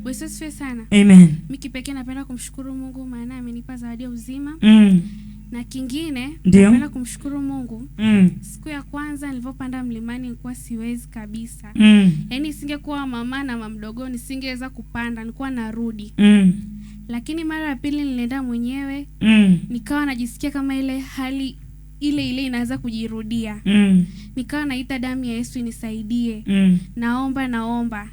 Yesu asifiwe sana. Amen. Mimi kipekee napenda kumshukuru Mungu maana amenipa zawadi ya uzima. Na kingine napenda kumshukuru Mungu. Siku ya kwanza nilipopanda mlimani nilikuwa siwezi kabisa. Yaani singekuwa mama na mama mdogo nisingeweza kupanda, nilikuwa narudi. Lakini mara ya pili nilienda mwenyewe. Nikawa najisikia kama ile hali ile ile inaanza kujirudia. Nikawa naita damu ya Yesu inisaidie. Naomba.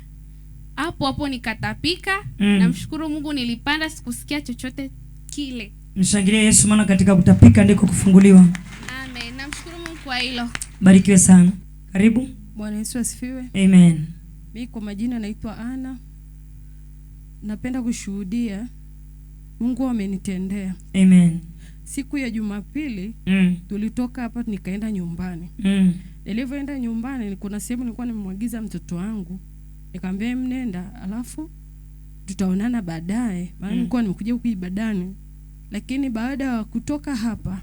Hapo hapo nikatapika. Namshukuru Mungu nilipanda sikusikia chochote kile. Mshangilie Yesu maana katika kutapika ndiko kufunguliwa. Amen. Namshukuru Mungu kwa hilo. Barikiwe sana. Karibu. Bwana Yesu asifiwe. Amen. Mimi kwa majina naitwa Ana. Napenda kushuhudia Mungu amenitendea. Amen. Siku ya Jumapili tulitoka hapa nikaenda nyumbani. Nilivyoenda nyumbani kuna sehemu nilikuwa nimemwagiza mtoto wangu. Nikamwambia mnenda alafu tutaonana baadaye. Maana nilikuwa nimekuja huku ibadani. Lakini baada ya kutoka hapa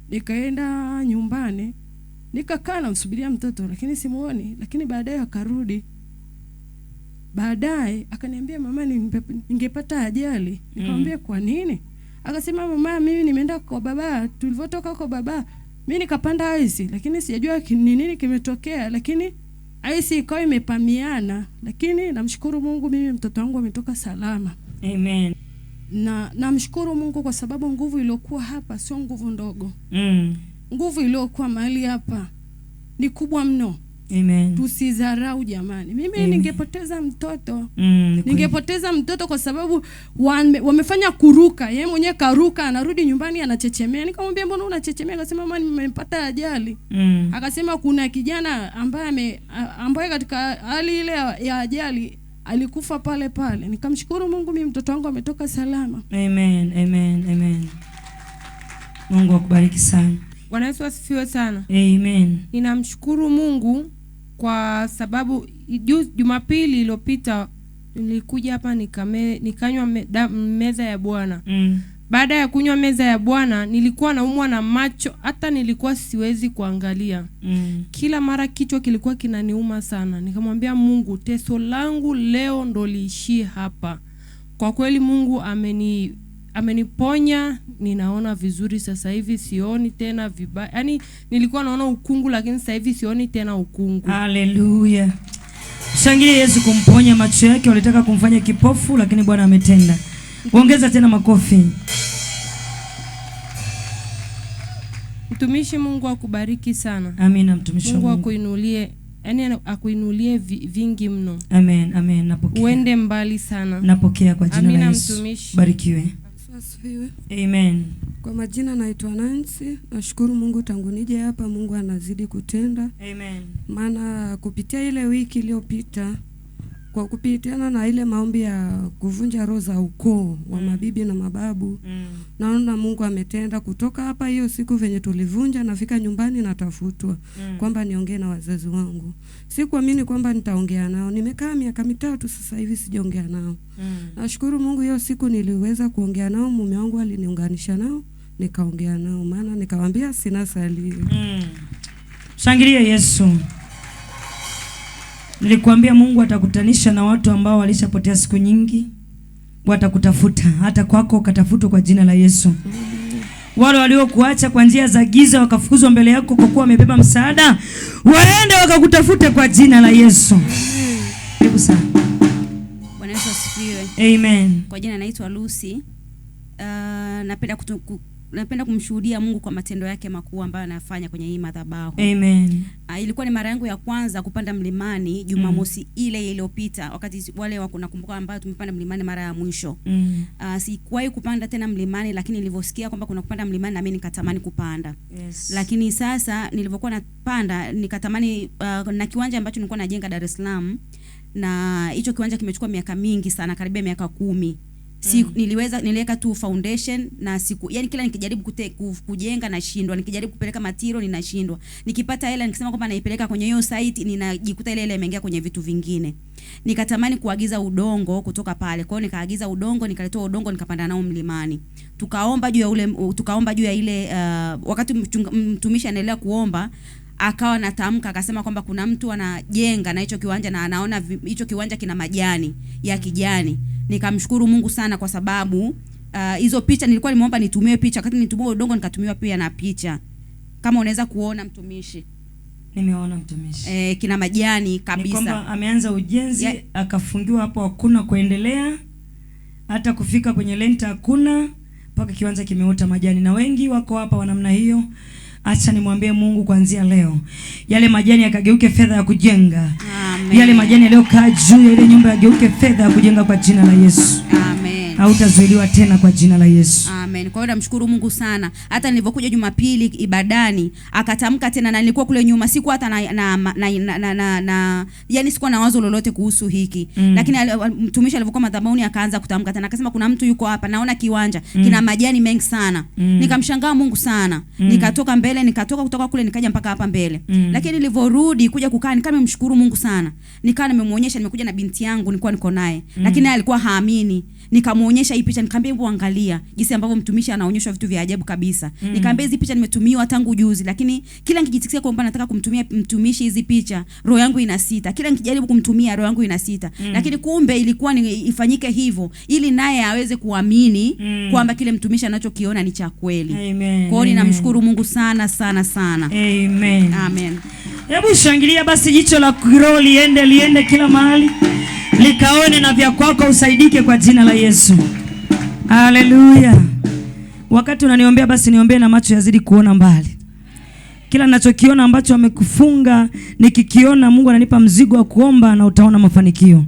nikaenda nyumbani, nikakaa namsubiria mtoto lakini simuoni. Lakini baadaye akarudi. Baadaye akaniambia mama ningepata ajali. Nikamwambia kwa nini? Akasema mama mimi nimeenda kwa baba, tulivyotoka kwa baba mimi nikapanda ice lakini sijajua ni nini kimetokea, lakini ice ikawa imepamiana, lakini namshukuru Mungu mimi mtoto wangu ametoka salama. Amen. Na namshukuru Mungu kwa sababu nguvu iliyokuwa hapa sio nguvu ndogo. Nguvu iliyokuwa mahali hapa ni kubwa mno. Amen. Tusidharau jamani. Mimi ningepoteza mtoto. Ningepoteza mtoto kwa sababu wamefanya kuruka. Yeye mwenyewe karuka, anarudi nyumbani anachechemea. Nikamwambia mbona unachechemea? Akasema mama nimepata ajali. Akasema kuna kijana ambaye katika hali ile ya ajali alikufa pale pale. Nikamshukuru Mungu mimi mtoto wangu ametoka salama. Amen, amen, amen. Mungu akubariki sana. Bwana Yesu asifiwe sana. Amen. Ninamshukuru Mungu kwa sababu Jumapili iliyopita nilikuja hapa nikanywa meza ya Bwana. Baada ya kunywa meza ya Bwana nilikuwa naumwa na macho, hata nilikuwa siwezi kuangalia. Kila mara kichwa kilikuwa kinaniuma sana. Nikamwambia Mungu, teso langu leo ndo liishie hapa. Kwa kweli Mungu ameniponya, ninaona vizuri sasa hivi, sioni tena vibaya. Yaani nilikuwa naona ukungu lakini sasa hivi sioni tena ukungu. Haleluya. Shangilie Yesu kumponya macho yake, walitaka kumfanya kipofu lakini Bwana ametenda. Ongeza tena makofi. Mtumishi, Mungu akubariki sana. Amina mtumishi. Mungu akuinulie, yaani akuinulie vingi mno. Amen, amen, napokea. Uende mbali sana. Napokea kwa jina la Yesu. Mtumishi. Barikiwe. Asifiwe. Amen. Kwa majina naitwa Nancy. Nashukuru Mungu tangu nije hapa Mungu anazidi kutenda. Amen. Maana kupitia ile wiki iliyopita kwa kupitiana na ile maombi ya kuvunja roho za ukoo wa mabibi na mababu, naona Mungu ametenda. Kutoka hapa hiyo siku venye tulivunja, nafika nyumbani natafutwa kwamba niongee na wazazi wangu. Sikuamini kwamba nitaongea nao. Nimekaa miaka 3 sasa hivi sijaongea nao. Nashukuru Mungu hiyo siku niliweza kuongea nao, mume wangu aliniunganisha nao, nikaongea nao, maana nikawaambia sina salio. Shangilia Yesu. Nilikwambia Mungu atakutanisha na watu ambao walishapotea siku nyingi, watakutafuta hata kwako ukatafutwa kwa jina la Yesu. Wale waliokuacha kwa njia za giza wakafukuzwa mbele yako kwa kuwa wamebeba msaada, waende wakakutafute kwa jina la Yesu. Karibu sana. Bwana Yesu asifiwe. Amen. Kwa jina naitwa Lucy. Napenda kumshuhudia Mungu kwa matendo yake makuu ambayo anafanya kwenye hii madhabahu. Amen. Ilikuwa ni mara yangu ya kwanza kupanda mlimani Jumamosi ile iliyopita, wakati wale nakumbuka ambao tumepanda mlimani mara ya mwisho. Sikuwahi kupanda tena mlimani, lakini nilivyosikia kwamba kuna kupanda mlimani na mimi nikatamani kupanda. Yes. Lakini sasa nilivyokuwa napanda nikatamani, na kiwanja ambacho nilikuwa najenga Dar es Salaam, na hicho kiwanja kimechukua miaka mingi sana, karibia miaka 10. Niliweka tu foundation na siku, yani kila nikijaribu kujenga nashindwa, nikijaribu kupeleka material ninashindwa, nikipata hela nikisema kwamba naipeleka kwenye hiyo site ninajikuta ile hela imeingia kwenye vitu vingine. Nikatamani kuagiza udongo kutoka pale, kwa hiyo nikaagiza udongo, nikaletewa udongo, nikapanda nao mlimani. Tukaomba juu ya ule, tukaomba juu ya ile, wakati mtumishi anaendelea kuomba Akawa natamka akasema kwamba kuna mtu anajenga na hicho kiwanja na anaona hicho kiwanja kina majani ya kijani. Nikamshukuru Mungu sana kwa sababu hizo picha nilikuwa nimeomba nitumiwe picha, wakati nitumiwa udongo nikatumiwa pia na picha. Kama unaweza kuona mtumishi. Nimeona mtumishi. Kina majani kabisa. Ni kwamba ameanza ujenzi akafungiwa hapo, hakuna kuendelea. Hata kufika kwenye lenta hakuna, mpaka kiwanja kimeota majani. Na wengi wako hapa wa namna hiyo. Acha nimwambie Mungu kuanzia leo, yale majani yakageuke fedha ya kujenga. Amen. Yale majani yaliyokaa juu ya ile nyumba yageuke fedha ya kujenga kwa jina la Yesu. Amen. Hautazuiliwa tena kwa jina la Yesu. Amen. Kwa hiyo namshukuru Mungu sana. Hata nilipokuja Jumapili ibadani akatamka tena, na nilikuwa kule nyuma sikuwa hata na yani sikuwa na wazo lolote kuhusu hiki. Lakini mtumishi alipokuwa madhabahuni akaanza kutamka tena, akasema kuna mtu yuko hapa, naona kiwanja kina majani mengi sana. Nikamshangaa Mungu sana. Nikatoka mbele, nikatoka kutoka kule nikaja mpaka hapa mbele. Lakini nilivorudi kuja kukaa nikawa nimemshukuru Mungu sana. Nikawa nimemuonyesha, nimekuja na binti yangu nilikuwa niko naye. Lakini naye alikuwa haamini. Nikamuonyesha hii picha, nikamwambia hebu angalia jinsi ambavyo mtumishi anaonyeshwa vitu vya ajabu kabisa. Nikamwambia hizi picha nimetumiwa tangu juzi, lakini kila nikijisikia kwamba nataka kumtumia mtumishi hizi picha, roho yangu inasita. Kila nikijaribu kumtumia roho yangu inasita. Lakini kumbe ilikuwa ni ifanyike hivyo ili naye aweze kuamini kwamba kile mtumishi anachokiona ni cha kweli. Amen. Kwa hiyo ninamshukuru Mungu sana sana sana. Amen. Amen. Hebu shangilia basi, jicho la kiroho liende kila mahali, likaone na vya kwako usaidike kwa jina la Yesu. Haleluya. Wakati unaniombea basi niombee na macho yazidi kuona mbali. Kila ninachokiona ambacho amekufunga nikikiona, Mungu ananipa mzigo wa kuomba na utaona mafanikio.